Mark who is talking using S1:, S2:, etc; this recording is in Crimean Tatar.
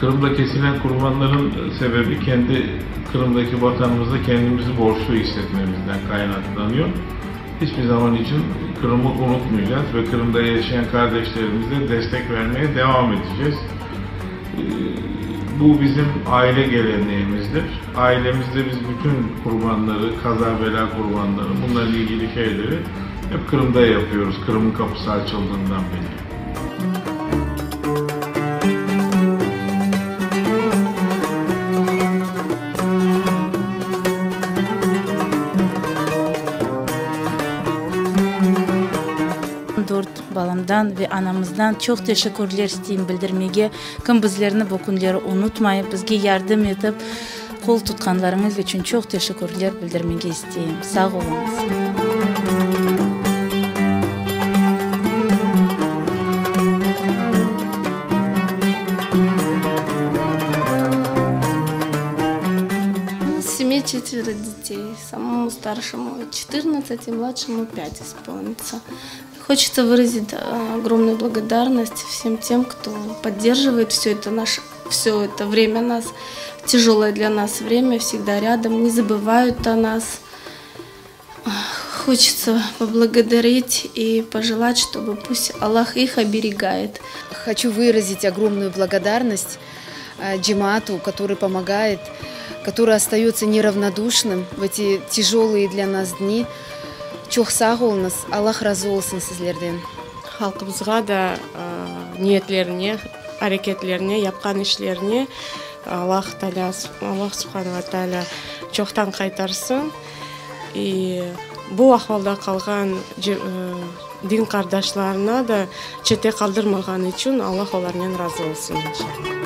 S1: Qırımda kesilen qurbanların sebebi kendi Qırımdaki vatanımızda kendimizi borçlu hissetmemizden kaynaklanıyor. Hiçbir zaman içün Qırımı unutmayacağız ve Qırımda yaşayan kardeşlerimize destek vermeye devam edeceğiz. Bu bizim aile geleneğimizdir. Ailemizde biz bütün qurbanları, qaza bela qurbanları, bunlarla ilgili şeyleri hep Qırımda yapıyoruz, Qırım'ın kapısı açıldığından beri.
S2: Dört balamdan ve anamızdan çoq teşekkürler isteyim bildirmege, kim bizlerni bu künleri unutmayıp, bizge yardım etip, qol tutqanlarıñız içün çoq teşekkürler bildirmege isteyim. Sağ oluñız.
S3: В семье четверо детей. Самому старшему 14 и младшему 5 исполнится. Хочется выразить огромную благодарность всем тем, кто поддерживает все это наше, все это время нас, тяжелое для нас время, всегда рядом, не забывают о нас. Хочется поблагодарить и пожелать, чтобы пусть Аллах их оберегает.
S4: Хочу выразить огромную благодарность джемаату, который помогает, который остается неравнодушным в эти тяжелые для нас дни. Çoq sağ oluñız, Allah razı olsun sizlerden.
S5: Halqımızğa da niyetlerine, areketlerine, yapqan işlerine Allah Taalâ, Allah Subhane ve Taalâ çoqtan qaytarsın. İ bu ahvalda qalğan din qardaşlarına da çette qaldırmağanı içün Allah olarnen razı olsun, inşallah.